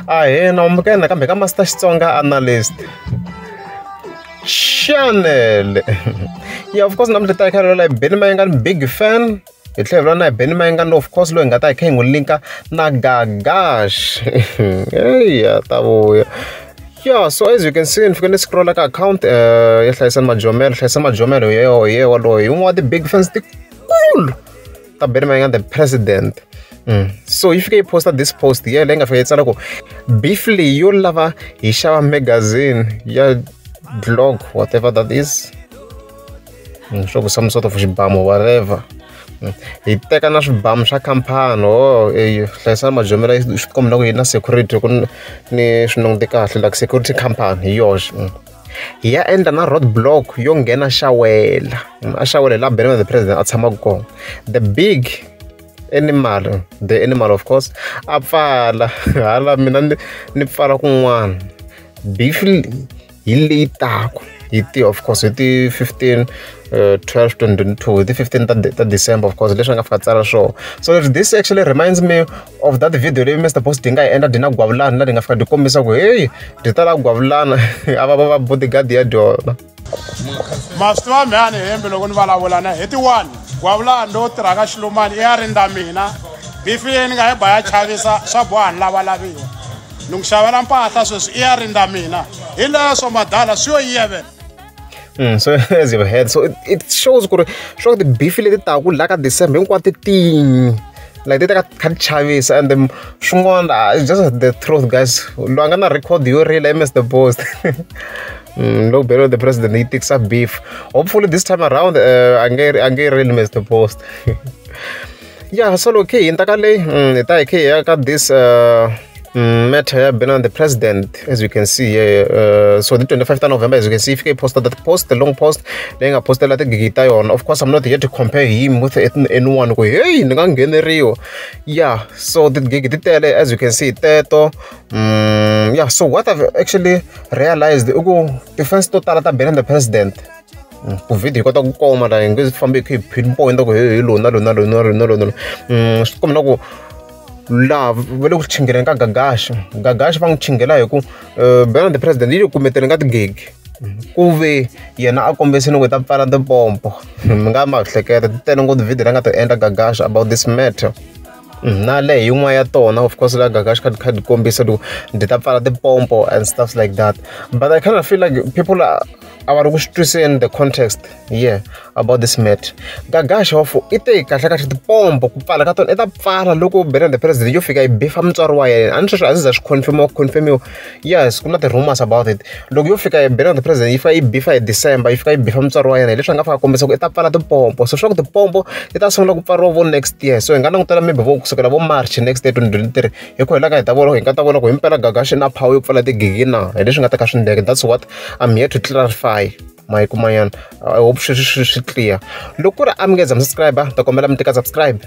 Ahee na amukela nakambe ka Master Xitsonga Analyst Channel. Yeah, of course namuntlha ta hi kha hi Benny Mayengani big fan. Hi tlhela hi na Benny Mayengani of course loyi hi nga ta hi kha hi n'wi linka na Gagash. Eya ta vuya. Yeah, so as you can see, if you can scroll like account, ya Hlayisani Majomela, Hlayisani Majomela ye waloye un'wana wa ti-big fans tikulu ta Benny Mayengani the president. So if you post this post yeah, leyi nga fika yi tsala ku beef leyi yo lava hi xava magazine ya blog, whatever that is, swo ku some sort of xibamu whatever. Hi teka na swibamu swa khampani. Oh, Hlayisani Majomela swi komba na ku yi na security ku ni swi langute kahle like security company hi yoxe. Hi ya endla na road block yo nghena Xawela. A Xawela laha Benny the President a tshamaka kona. The big animal, the animal of course, a pfala hala mina ni pfala kun'wana. Beef hi leyi taku hi ti of course hi ti 15 12 2022 the 15 ta December of course leswi nga fika tsala swona. So this actually reminds me of that video leyi Mr Post nga yi endla dina Gwavulana la di nga fika di kombisa ku hey di tala Gwavulana a va va bodyguard ya dyona. Ma swi tiva mhani hembe loko ni vulavula na hi ti 1 Gwavulana ndo tirhaka Xilumani i ya rinda mina beef yeni nga hi ba ya chavisa swa boha ni lavalaviwa ni n'wi xavela mpahla sweswi i ya rinda mina hi leswo madala swi yo yevela. So as you've heard, so it shows ku ri swa ku ti-beef leti taku la ka December hinkwato tinyi like ti teka kha ti chavisa and then swin'wana it's just the truth guys. Loyi a nga na record yo rila i Mr Post. Loko Benny the President yi tikisa beef. Hopefully this time around a nge rili Mr Post. Yeah, so loko hi hundza ka leyi hi ta hi kha hi ya ka this matter ya Benny the President, as you can see here. So the 25th of November, as you can see, if you posted that post, the long post, leyi nga postela tigigi ta yona. Of course, I'm not here to compare him with anyone. Ku hey, ni nga ngheneriwa. Yeah, so the gigi ti tele, as you can see, teto. Yeah, so what I've actually realized i ku ti-fans to tala ta Benny the President, ku video yi kota ku koma la yi nge fambi hi kha hi pinpoint ku hey hi lowu na lowu na lowu na lowu na lowu na lowu. Swi komba na ku laha va le ku chingeleni ka Gagash. Gagash va n'wi chingela hi ku Benny the President yi le kumeteni ka tigigi ku ve yena a kombisini ku hi ta pfala tipompo. Mi nga ma hleketa ti tele ngopfu video leyi nga ta endla Gagash about this matter. Na leyi yin'wana ya tona of course la Gagash kha di kombisa loko ndi ta pfala tipompo and stuff like that. But I kind of feel like people are a va ri ku swi twiseni the context yeah about this matter. Gagash of i te kahle kahle tipompo ku pfala ka tona i ta pfala loko Benny the President yo fika yi bifa mutswari wa yena. A ni sweswo a ndzi za swi confirmiwa. Yes, ku na ti-rumors about it. Loko yo fika Benny the President yi fika yi bifa hi December, yi fika yi bifa mutswari wa yena hi leswi a nga fika kombisa ku i ta pfala tipompo. So swa ku tipompo ti ta sungula ku pfariwa vo next year. So hi nga langutela maybe vo kusukela vo March next year 2023 hi ku hela ka hi ta vona hi nga ta vona ku himpela Gagash na power yo pfala tigigi na hi leswi nga ta ka swi endleka. That's what I'm here to clarify. Ma yi kuma yana. I hope swi clear. Loko ku ri a mi nge za mi subscribe, ta kombela mi tika subscribe.